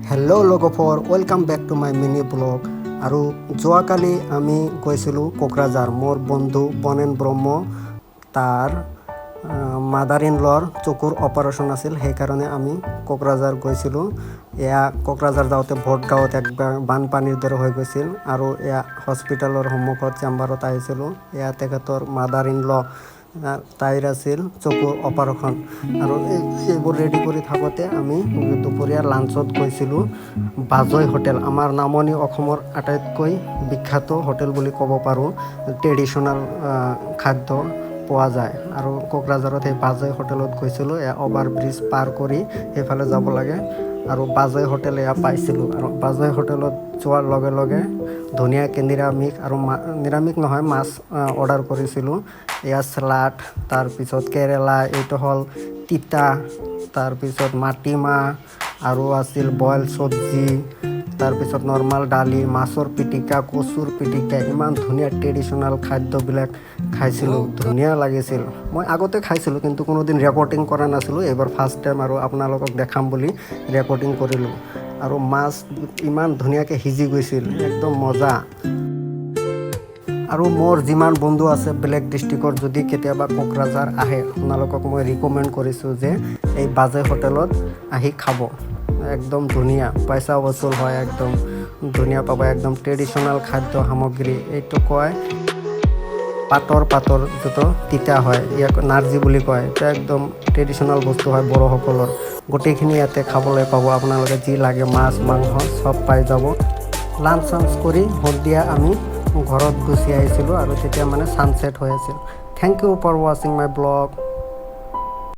Hello' লগৰ, welcome back to my mini vlog। আৰু যোৱাকালি আমি গৈছিলোঁ কোকৰাঝাৰ। মোৰ বন্ধু বনেন ব্ৰহ্ম, তাৰ মাদাৰ ইন লৰ চকুৰ অপাৰেশ্যন আছিল, সেইকাৰণে আমি কোকৰাঝাৰ গৈছিলোঁ। এয়া কোকৰাঝাৰ যাওঁতে ভোটগাঁৱত একবাৰ বানপানীৰ দৰে হৈ গৈছিল আৰু এয়া হস্পিটেলৰ সন্মুখত চেম্বাৰত আহিছিলোঁ। এয়া তেখেতৰ মাদাৰ ইন ল, তাইৰ আছিল চকুৰ অপাৰেশ্যন। আৰু এইবোৰ ৰেডি কৰি থাকোঁতে আমি দুপৰীয়া লাঞ্চত গৈছিলোঁ বাজৈ হোটেল। আমাৰ নামনি অসমৰ আটাইতকৈ বিখ্যাত হোটেল বুলি ক'ব পাৰোঁ। ট্ৰেডিশ্যনেল খাদ্য পোৱা যায় আৰু কোকৰাঝাৰত সেই বাজৈ হোটেলত গৈছিলোঁ। এয়া অভাৰ ব্ৰিজ পাৰ কৰি সেইফালে যাব লাগে আৰু বাজৈ হোটেল এয়া পাইছিলোঁ। আৰু বাজৈ হোটেলত যোৱাৰ লগে লগে ধুনীয়াকৈ নিৰামিষ আৰু নিৰামিষ নহয়, মাছ অৰ্ডাৰ কৰিছিলোঁ। এয়া চালাড, তাৰপিছত কেৰেলা, এইটো হ'ল তিতা, তাৰপিছত মাটিমাহ আৰু আছিল বইল চব্জি, তাৰপিছত নৰ্মেল দালি, মাছৰ পিটিকা, কচুৰ পিটিকা। ইমান ধুনীয়া ট্ৰেডিশ্যনেল খাদ্যবিলাক খাইছিলোঁ, ধুনীয়া লাগিছিল। মই আগতে খাইছিলোঁ, কিন্তু কোনোদিন ৰেকৰ্ডিং কৰা নাছিলোঁ। এইবাৰ ফাৰ্ষ্ট টাইম আৰু আপোনালোকক দেখাম বুলি ৰেকৰ্ডিং কৰিলোঁ। আৰু মাছ ইমান ধুনীয়াকৈ সিজি গৈছিল, একদম মজা। আৰু মোৰ যিমান বন্ধু আছে বেলেগ ডিষ্ট্ৰিক্টৰ, যদি কেতিয়াবা কোকৰাঝাৰ আহে, আপোনালোকক মই ৰিকমেণ্ড কৰিছোঁ যে এই বাজৈ হোটেলত আহি খাব। একদম ধুনীয়া, পইচা বচুল হয়, একদম ধুনীয়া পাব, একদম ট্ৰেডিশ্যনেল খাদ্য সামগ্ৰী। এইটো কয় পাতৰ পাতৰ যিটো তিতা হয়, ইয়াক নাৰ্জী বুলি কয়। এইটো একদম ট্ৰেডিশ্যনেল বস্তু হয় বড়োসকলৰ। গোটেইখিনি ইয়াতে খাবলৈ পাব আপোনালোকে, যি লাগে, মাছ মাংস চব পাই যাব। লাঞ্চ চাঞ্চ কৰি সন্ধিয়া আমি ঘৰত গুচি আহিছিলোঁ আৰু তেতিয়া মানে ছানছেট হৈ আছিল। Thank you for watching my vlog.